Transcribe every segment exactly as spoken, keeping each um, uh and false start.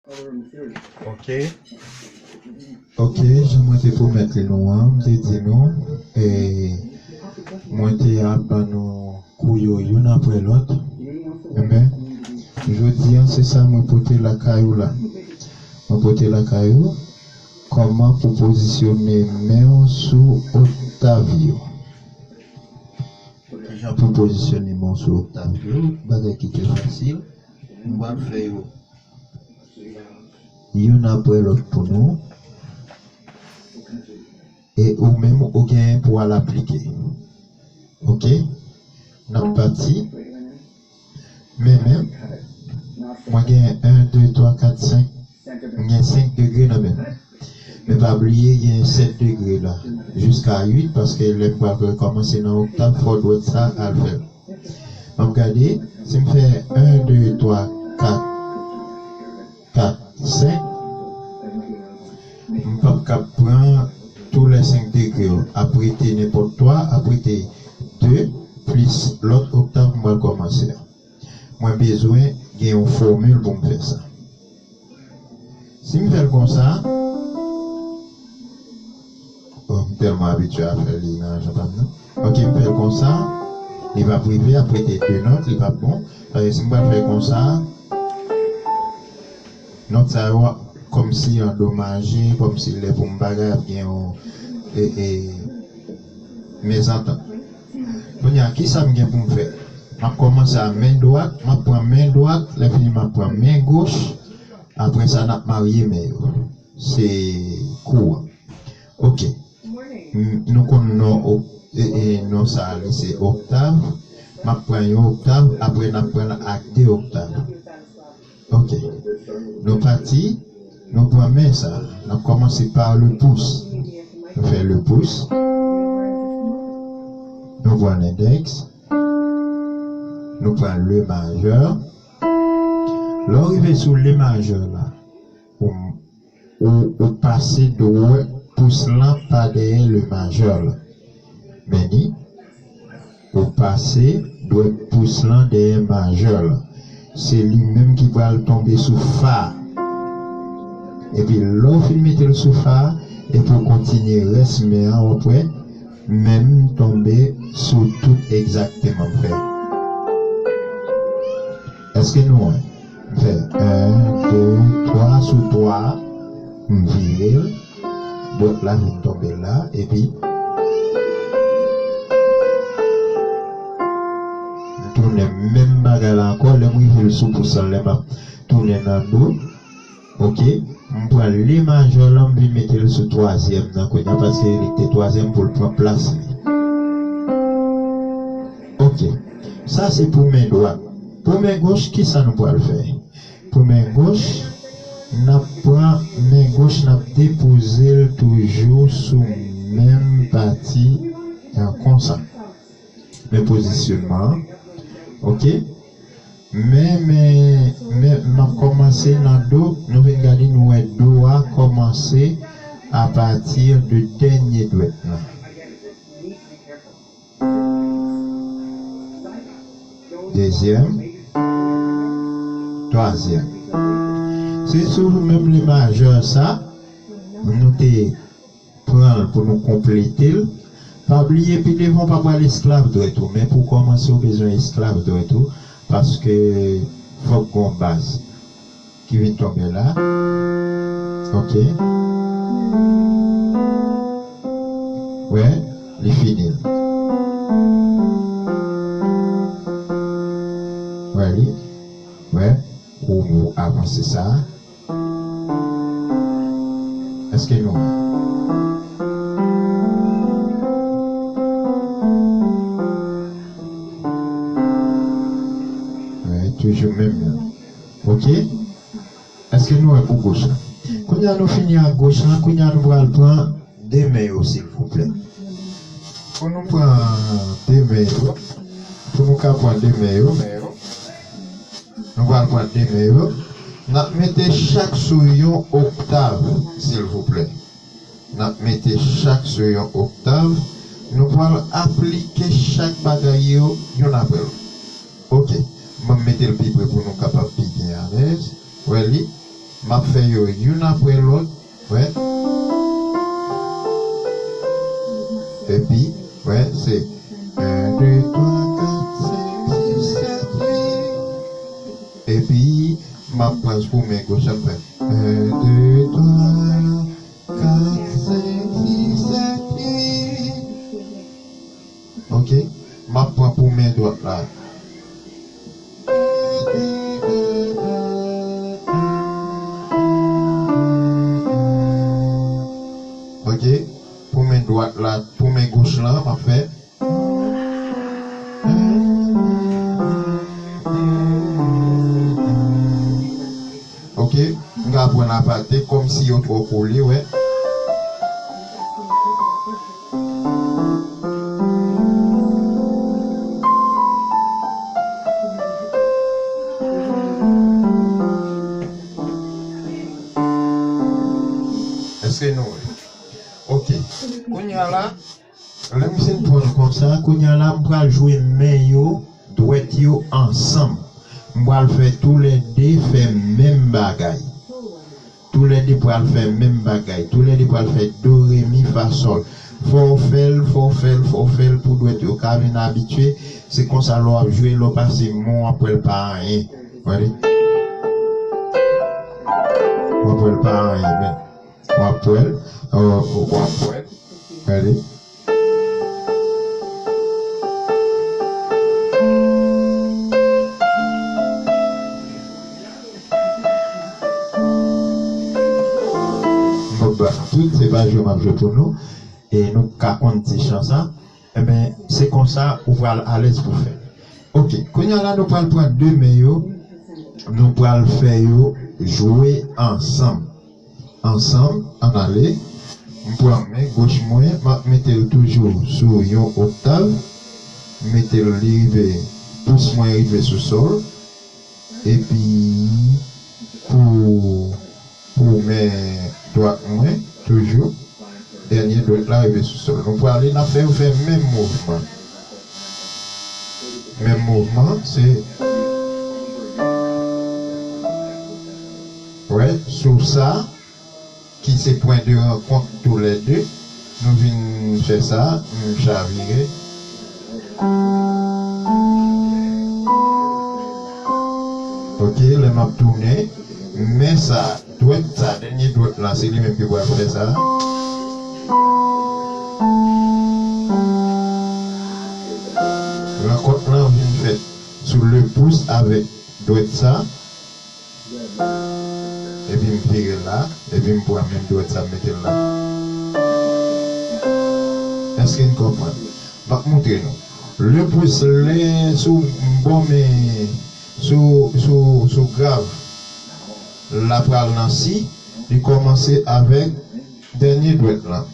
Ok. Ok, jan mwen te pwomèt nou an, m te di nou, e, mwen te ap ban nou kou yo youn apre lòt. Enben, jodi an, se sa mwen pote lakay ou la. Mwen pote lakay ou, kòman pou pozisyone men w sou oktav yo. Kijan pou pozisyone men w sou oktav yo, bagay ki trè fasil. M pral fè yo youn apre lòt pou nou. E ou menm, ou genyen pou al aplike. Ok? N ap pati. Men, men, mwen genyen en, de, twa, kat, senk. Mwen gen senk degre nan men m. Men pa bliye, gen sèt degre la. Jiska uit, paske lè m pral rekòmanse nan oktav, fò dwèt sa al fè l. M ap gade, si m fè en, de, twa, kat, kat, senk, m p ap kab pran tou lè senk degre yo. Ap rete nenpòt twa, ap rete de, plis lòt oktav m pral kòmanse a. Mwen bezwen gen yon fòmil pou m fè sa. Si m fè l konsa, oh, m tèlman abitye a fè li nan jan pa m nan. Ok, m fè l konsa, li p ap rive, ap rete de nòt, li p ap bon. Paske si m pral fè l konsa, nòt sa yo kòmsi andomaje, kòmsi lè pou m bagay ap gen yon, e, e, mezantant. Kounye a, kisa m gen pou m fè? M ap kòmanse a men dwat, m ap pran men dwat, lè fini m ap pran men goch, apre sa n ap marye men yo. Se kou an. Ok. M, nou konn non, ok, e, e, non sa a, li se oktav. M ap pran yon oktav, apre n ap pran l ak de oktav. Ok. Nou pati, nou pran men sa. N ap kòmanse pa le pouce. Nou fè le pouce. Nou pran lendèks. Nou pran le majè. Lè w rive sou le majè la, ou, ou, ou pase dwèt pous lan pa dèyè le majè la. Men ni, ou pase dwèt pous lan dèyè majè lan. Se li menm ki pral tonbe sou fa. Epi lè w fin mete l sou fa, epi w kontinye rès men an, w ap wè men m tonbe sou tout egzakteman m fè. Èske nou wè? M fè en, de, twa sou twa, m vire l. Dwèt la vin tonbe la, epi m tounen menm bagay la ankò, lè m rive l sou pous lan, lè m ap tounen nan do, ok, m pran le majè lan, m vin mete l sou twazyèm nan kounye a, paske li te twazyèm pou l pran plas li. Ok, sa se pou men dwat. Pou men goch, kisa nou pral fè? Pou men goch, n ap pran men goch, n ap depoze l toujou sou menm pati an konsa. Men pozisyonman an. Ok? Men, men, men, m ap kòmanse nan do. Nou vin gade, nou wè do a kòmanse apati de dènye dwèt lan. Dezyèm, twazyèm. Se sou menm le majè sa, nou te pran l pou nou konplete l. Pa bliye, pi devan w pa pral esklav dwèt ou, men pou w kòmanse, w bezwen esklav dwèt ou, paske fòk gon baz ki vin tonbe la. Ok. Wè, li fini. Wè, li. Wè, ou avanse sa. Èske nou wè? Wè, toujou menm nan. Ok? Èske nou wè pou goch la? Kounye a nou fini ak goch la, kounye a nou pral pran de men yo, silvouplè. Pou nou pran de men yo, pou nou ka pran de men yo, men yo, nou pral pran de men yo. N ap mete chak sou yon oktav, silvouplè. N ap mete chak sou yon oktav. Nou pral aplike chak bagay yo youn apre lòt. Ok, m ap mete l pi pre pou nou kapab pi byen alèz. Wè li? M ap fè yo youn apre lòt. Wè. Epi, wè, se en, de, twa, kat, senk, sis, sèt, uit. Epi, m ap pran pou men goch la, m fè en, de, twa, kat, senk, sis, sèt, uit. Ok? M ap pran pou men dwat la. Ok? Pou men dwat la, pou men goch lan, m ap fè. Ok? M ka pran apate kòmsi yo twò kole, wè. Èske nou wè? Ok. Kounye a la, lè m fin pran l konsa, kounye a la, m pral jwe men yo, dwèt yo ansanm. M pral fè toulède fè menm bagay. Toulède pral fè menm bagay. Toulède pral fè do, re, mi, fa, sòl. Fò w fè l, fò w fè l, fò w fè l pou dwèt yo ka vin abitye. Se konsa lè w ap jwe, lè w pase men w, w ap wè l pa anyen. Gade. W ap wè l pa anyen, men. W ap wè l. W ap wè l. Gade. Bon, ba, tout se pa jwe m ap jwe pou nou. E nou ka konn ti chan sa. Enben, se konsa ou pral alèz pou fè. Ok, kounye a la, nou pral pran de men yo, nou pral fè yo jwe ansanm. Ansanm, ann ale. M pran men goch mwen, m ap mete l toujou sou yon oktav. M mete l, li rive, pous mwen rive sou sòl. Epi, pou, pou men dwat mwen, toujou, dènye dwèt la rive sou sòl. Nou prale, n ap fè yo fè menm mouvman. Menm mouvman, se, wè, sou sa, ki se pwen de rankont toulède. Nou vin fè sa, m chavire. Ok, lè m ap tounen, men sa, dwèt sa, dènye dwèt la, se li menm ki pral fè sa. Rankont lan vin fèt sou le pous avèk dwèt sa. Epi m vire l la, epi m pran menm dwèt sa, m mete l la. Èske n konprann? M ap montre nou. Le pous, lè sou bò men, sou, sou, sou grav la pral nan si, li kòmanse avèk dènye dwèt lan.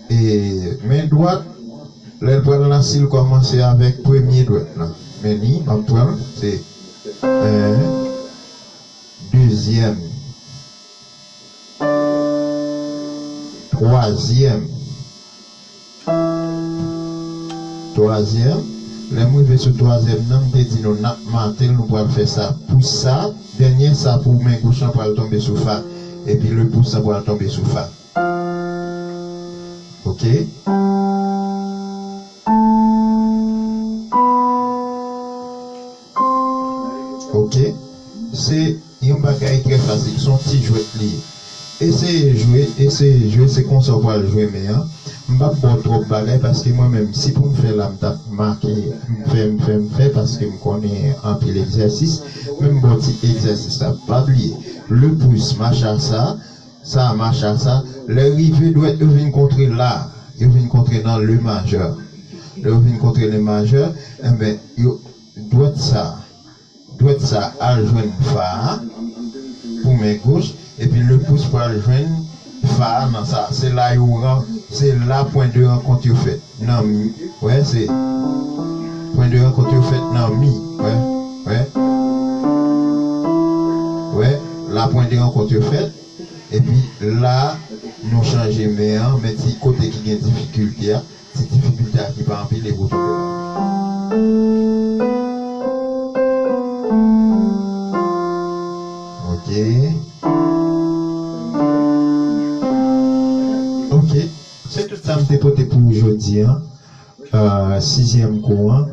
E men dwat, lè l pral nan si, l kòmanse avèk premye dwèt lan. Men li, m ap pran l, se en, dezyèm, twazyèm, twazyèm. Lè m rive sou twazyèm nan, m te di nou n ap mate l, nou pral fè sa. Pous sa, dènye sa pou men goch lan pral tonbe sou fa. Epi le pous lan pral tonbe sou fa. Ok? Ok? Se yon bagay trè fasil, se yon ti jwèt li ye. Eseye jwe, eseye jwe, se konsa w pral jwe men an. M p ap ba w twòp bagay paske mwen menm, si pou m fè la, m t ap make, m fè, m fè, m fè, paske m konnen anpil egzèsis, men m ba w ti egzèsis la. Pa bliye, le pous, macha sa, sa, macha sa, lè rive dwèt yo vin kontre la, yo vin kontre nan le majè. Lè yo vin kontre le majè, enben, yo, dwèt sa, dwèt sa al jwenn fa a pou men goch, epi le pous pral jwenn fa a nan sa. Se la yo ran-, se la pwen de rankont yo fèt. Nan mi, wè, se pwen de rankont yo fèt nan mi, wè, wè. Wè, la pwen de rankont yo fèt, epi la, nou chanje men an, men ti kote ki gen difikilte a, ti difikilte a ki pa anpil e pou tonbe la. Ok. Sa m te pote pou ou jodi a, euh, sizyèm kou an.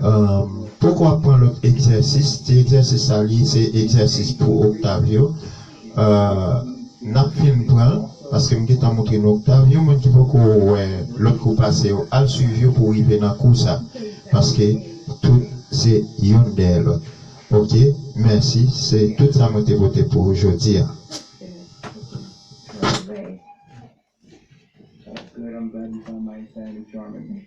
Euh, poko ap pran lòt egzèsis. Ti egzèsis sa li, se egzèsis pou Octavio. Euh, n ap fin pran l, paske m gentan montre nou Octavio, moun ki poko wè lòt kou pase yo, al swiv yo pou rive nan kou sa. Paske tout se youn dèyè lòt. Ok, mèsi. Se tout sa mwen te pote pou ou jodi a. That's good. I'm glad you found my Hispanic charming.